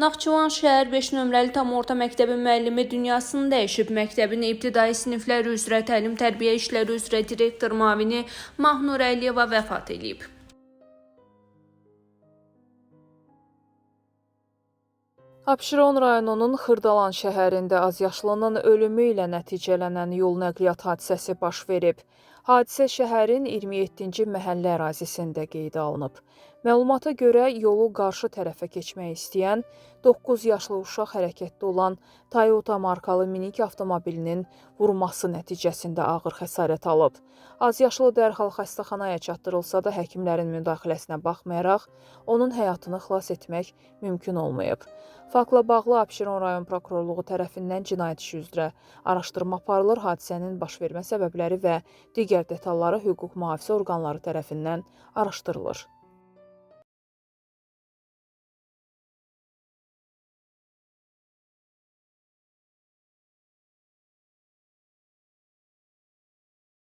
Naxçıvan şəhər 5 nömrəli tam orta məktəbin müəllimi dünyasını dəyişib. Məktəbin ibtidai siniflər üzrə təlim-tərbiyə işləri üzrə direktor müavini Mahnur Əliyeva vəfat eləyib. Abşeron rayonunun Xırdalan şəhərində azyaşlının ölümü ilə nəticələnən yol nəqliyyat hadisəsi baş verib. Hadisə şəhərin 27-ci məhəllə ərazisində qeydə alınıb. Məlumata görə yolu qarşı tərəfə keçmək istəyən 9 yaşlı uşaq hərəkətdə olan Toyota markalı minik avtomobilinin vurması nəticəsində ağır xəsarət alıb. Azyaşlı dərhal xəstəxanaya çatdırılsa da həkimlərin müdaxiləsinə baxmayaraq onun həyatını xilas etmək mümkün olmayıb. Faktla bağlı Abşeron rayon prokurorluğu tərəfindən cinayət işi üzrə araşdırma aparılır. Hadisənin baş vermə səbəbləri və digər detalları hüquq mühafizə orqanları tərəfindən araşdırılır.